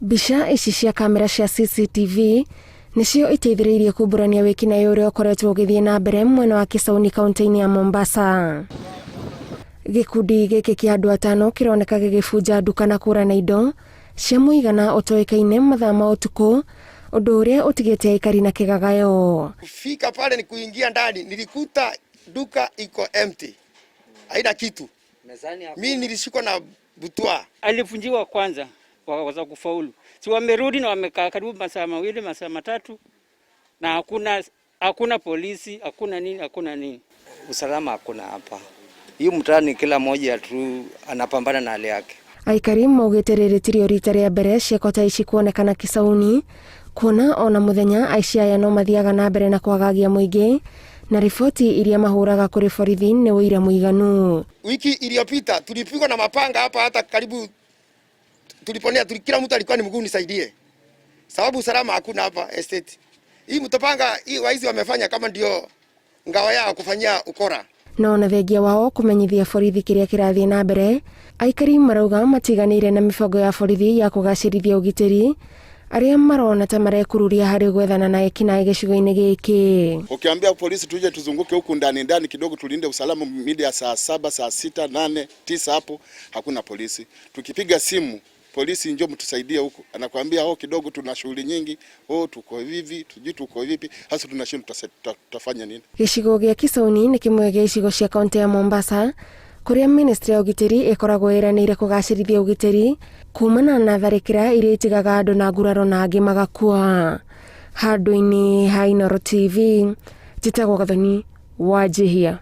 Mbica ici cia kamera cia CCTV nĩcio iteithĩrĩirie kumbũrania wĩkinaĩ ũrĩa ũkoretwo ũgĩthiĩ na mbere mwena wa Kisauni kaunti-inĩ ya Mombasa. Gĩkundi gĩkĩ kĩa andũ atano kĩroneka gĩgĩbunja nduka na kũrana indo cia mũigana ũtoĩkaine mathaa ma ũtukũ, ũndũ ũrĩa ũtigĩte aikari na kĩgagayo. Kufika pale ni kuingia ndani, nilikuta duka iko empty, haina kitu. Mi nilishikwa na butwa. Alivunjiwa kwanza wakaweza kufaulu, si wamerudi na wamekaa karibu masaa 2, masaa 3, na hakuna polisi, hakuna nini, hakuna nini. Usalama hakuna hapa. Hii mtaani kila mmoja tu anapambana na hali yake. Aikari maugĩte rĩrĩ tirio rita rĩa mbere ciĩko ta ici kuonekana Kisauni, kuona ona mũthenya aici aya no mathiaga na mbere na kwagagia mũingĩ, na riboti iria mahũraga kũrĩ borithi nĩ ũira mũiganu. Wiki iliyopita tulipigwa na mapanga hapa, hata karibu tuliponea, kila mtu alikuwa ni mguu nisaidie, sababu usalama hakuna hapa estate. Hii mtopanga hii waizi wamefanya kama ndio ngao yao kufanyia ukora. No na thengia wao kũmenyithia borithi kĩrĩa kĩrathiĩ na mbere, aikari marauga matiganĩire na mĩbango ya borithi ya kũgacĩrithia ũgitĩri, arĩa marona ta marekururia harĩ gwethana na ekinaĩ gĩcigo-inĩ gĩkĩ. Ukiambia polisi tuje tuzunguke huku ndani ndani kidogo tulinde usalama mida ya saa 7, saa 6, 8, 9 hapo hakuna polisi. Tukipiga simu polisi njoo mtusaidie huku, anakuambia oh, kidogo tuna shughuli nyingi, oh, tuko hivi, tujui tuko vipi, hasa tunashindwa tutafanya nini. Gĩcigo gĩa Kisauni nĩ kĩmwe gĩa icigo cia kaunti ya Mombasa kũrĩa ministry ya ũgitĩri ĩkoragwo ĩranĩire kũgacĩrithia ũgitĩri kumana na tharĩkĩra iria itigaga andũ na nguraro na angĩ magakua. Handũ-inĩ ha Inooro TV, njĩtagwo Gathoni wa Njihia.